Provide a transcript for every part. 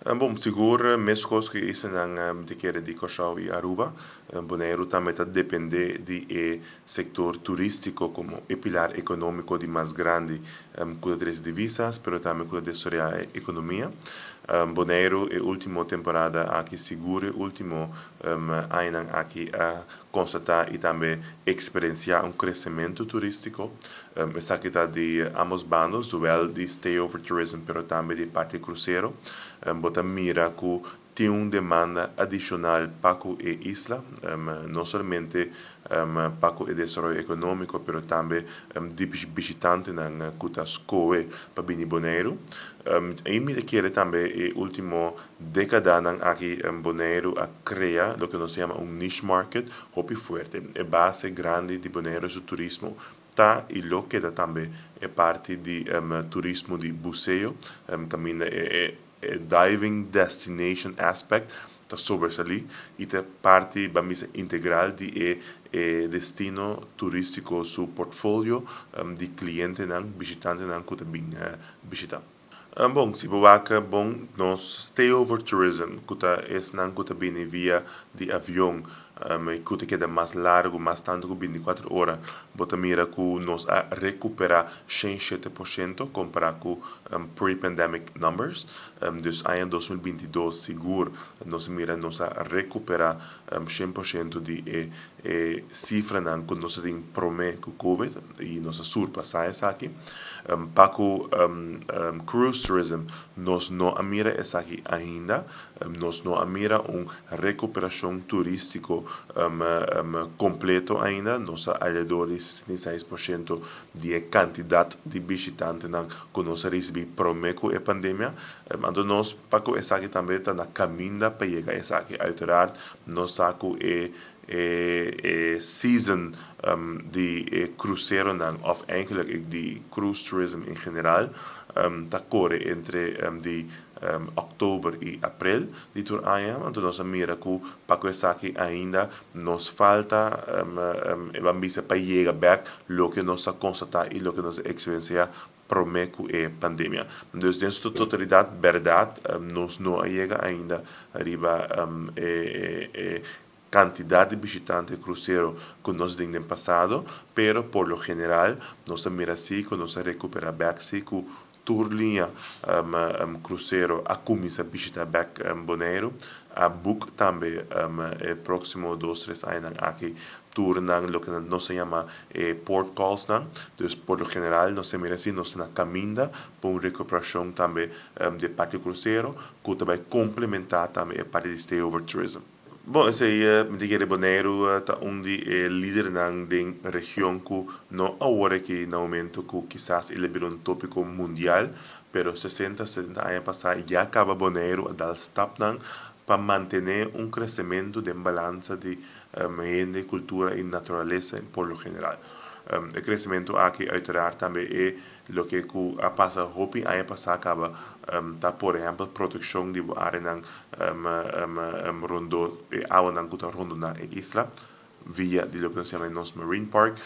Bon, sigur meskos ku e islanan di kere di Kòrsou i Aruba, Boneiru tambe ta dependé di e sektor turístiko komo e pilar ekonómiko di mas grandi ku ta trese divisas, pero tambe ku ta desaroyá e ekonomia. Boneiru e último temporada aki, sigur e último añanan aki a konstatá i tambe eksperensiá un kresementu turístiko. Esaki ta di ambos bando, zowel di stayover tourism pero tambe di parti krusero. Bo ta mira ku tin un demanda adishonal pa ku e isla, no solamente pa ku e desaroyo ekonómiko pero tambe di bishitantenan ku ta skohe pa bini Boneiru. I mi ta kere tambe e último dékadanan aki Boneiru a krea loke nos ta yama un niche market hopi fuerte. E base grandi di Boneiru su turismo ta i lo keda tambe e parti di turismo di buseo, kaminda e diving destination aspect ta sobresalí i ta parti, ban bisa, integral di e destino turístiko su portfolio di klientenan, bishitantenan ku ta bin bishitá. Bon, si bo wak bon nos stayover tourism, ku ta esnan ku ta bini via di avion i ku ta keda mas largu, mas tantu ku 24 ora, bo ta mira ku nos a rekuperá 107% kompará ku pre-pandemic numbers. Dus aña 2022 sigur nos a mira nos a rekuperá 100% di e sifranan ku nos a tin promé ku Covid i nos a surpasá esaki. Pa ku cruise tourism nos no a mira esaki ainda, nos no a mira un rekuperashon turístiko kompleto ainda, nos ta alrededor di 66% di e kantidat di bishitantenan ku nos a risibí promé ku e pandemia. Anto nos pa ku esaki tambe ta na kaminda pa yega esaki. Uiteraard nos sa ku e season di e kruseronan òf eigenlijk di cruise tourism in general ta kore entre di òktober i aprel di tur aña. Anto nos a mira ku pa ku esaki ainda nos falta, e ban bisa, pa yega bèk loke nos a konstatá i loke nos a eksperensiá promé ku e pandemia. Dus den su totalidat, bèrdat, nos no a yega ainda riba e kantidat di bishitante krusero ku nos tin den pasado, pero por lo general nos a mira si ku nos a rekuperá bèk si ku tur liña krusero a kuminsá bishitá bèk Boneiru. A book tambe e próksimo 2, 3 añanan aki tournan, loke nos ta yama e port callsnan. Dus por lo general nos ta mira si nos ta na kaminda pa un rekuperashon tambe di e parti krusero ku ta bai komplementá tambe e parti di stayover tourism. Bon, esei mi ta kere Boneiru ta un di e lidernan den region ku no awor aki na momento ku kisas el a bira un tópiko mundial, pero 60, 70 aña pasá ya kaba Boneiru a dal stapnan pa mantené un kresementu den balansa di hende, kultura i naturalesa por lo general. E kresementu aki uiteraard tambe e loke ku a pasa hopi aña pasá kaba ta, por ehèmpel, protekshon di bo áreanan rondó e awanan ku ta rondoná e isla via di loke nos yama nos Marine Park.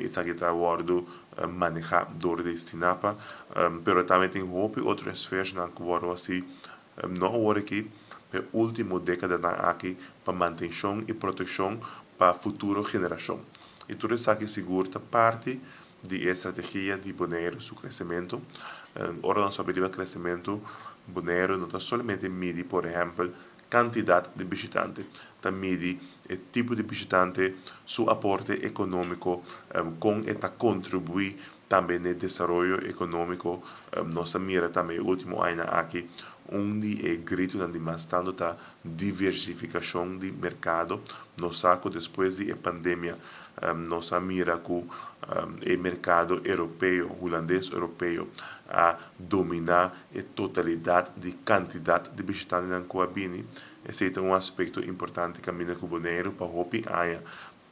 Esaki ta wòrdu manehá dor di Stinapa, pero tambe tin hopi otro esfuersonan ku wòrdu hasi no awor aki, pa e último dékadanan aki pa mantenshon i protekshon pa futuro generashon. I tur esaki sigur ta parti di e strategia di Boneiru su kresementu. Ora nos papia riba kresementu, Boneiru no ta solamente midi, por ehèmpel, kantidat di bishitante, ta midi e tipo di bishitante, su aporte ekonómiko, kon e ta kontribuí tambe n'e desaroyo ekonómiko. Nos ta mira tambe e último añanan aki un di e gritonan di mas tantu ta diversifikashon di merkado. Nos sa ku despues di e pandemia nos a mira ku e merkado europeo, hulandes europeo, a dominá e totalidat di kantidat di bishitantenan ku a bini. Esei ta un aspekto importante kaminda ku Boneiru pa hopi aña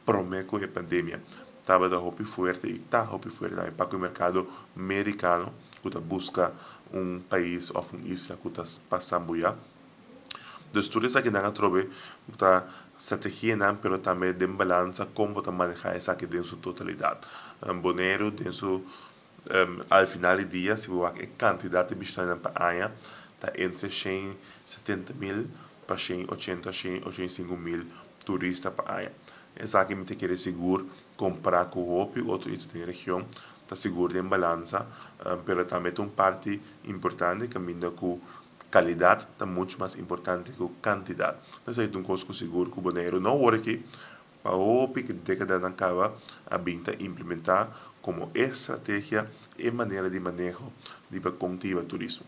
promé ku e pandemia tabata hopi fuerte i ta hopi fuerte tambe pa ku e merkado merikano ku ta buska un pais òf un isla ku ta pa sambuyá. Dus tur esakinan atrobe ta strategianan pero tambe den balansa kon bo ta manehá esaki den su totalidat. Boneiru den su al final di dia si bo wak e kantidat di bishitantenan pa aña. Ta entre 170 mil pa 180, 185 mil turista pa aña. Esaki mi ta kere sigur kompará ku hopi otro isla den region, ta sigur den balansa, pero tambe un parti importante kaminda ku kalidat ta muchu mas importante ku kantidat. Anto, ta un kos ku sigur ku Boneiru no awor aki, pa hopi dékadanan kaba a bin ta implementá komo strategia i manera di maneho di pa kon turismo.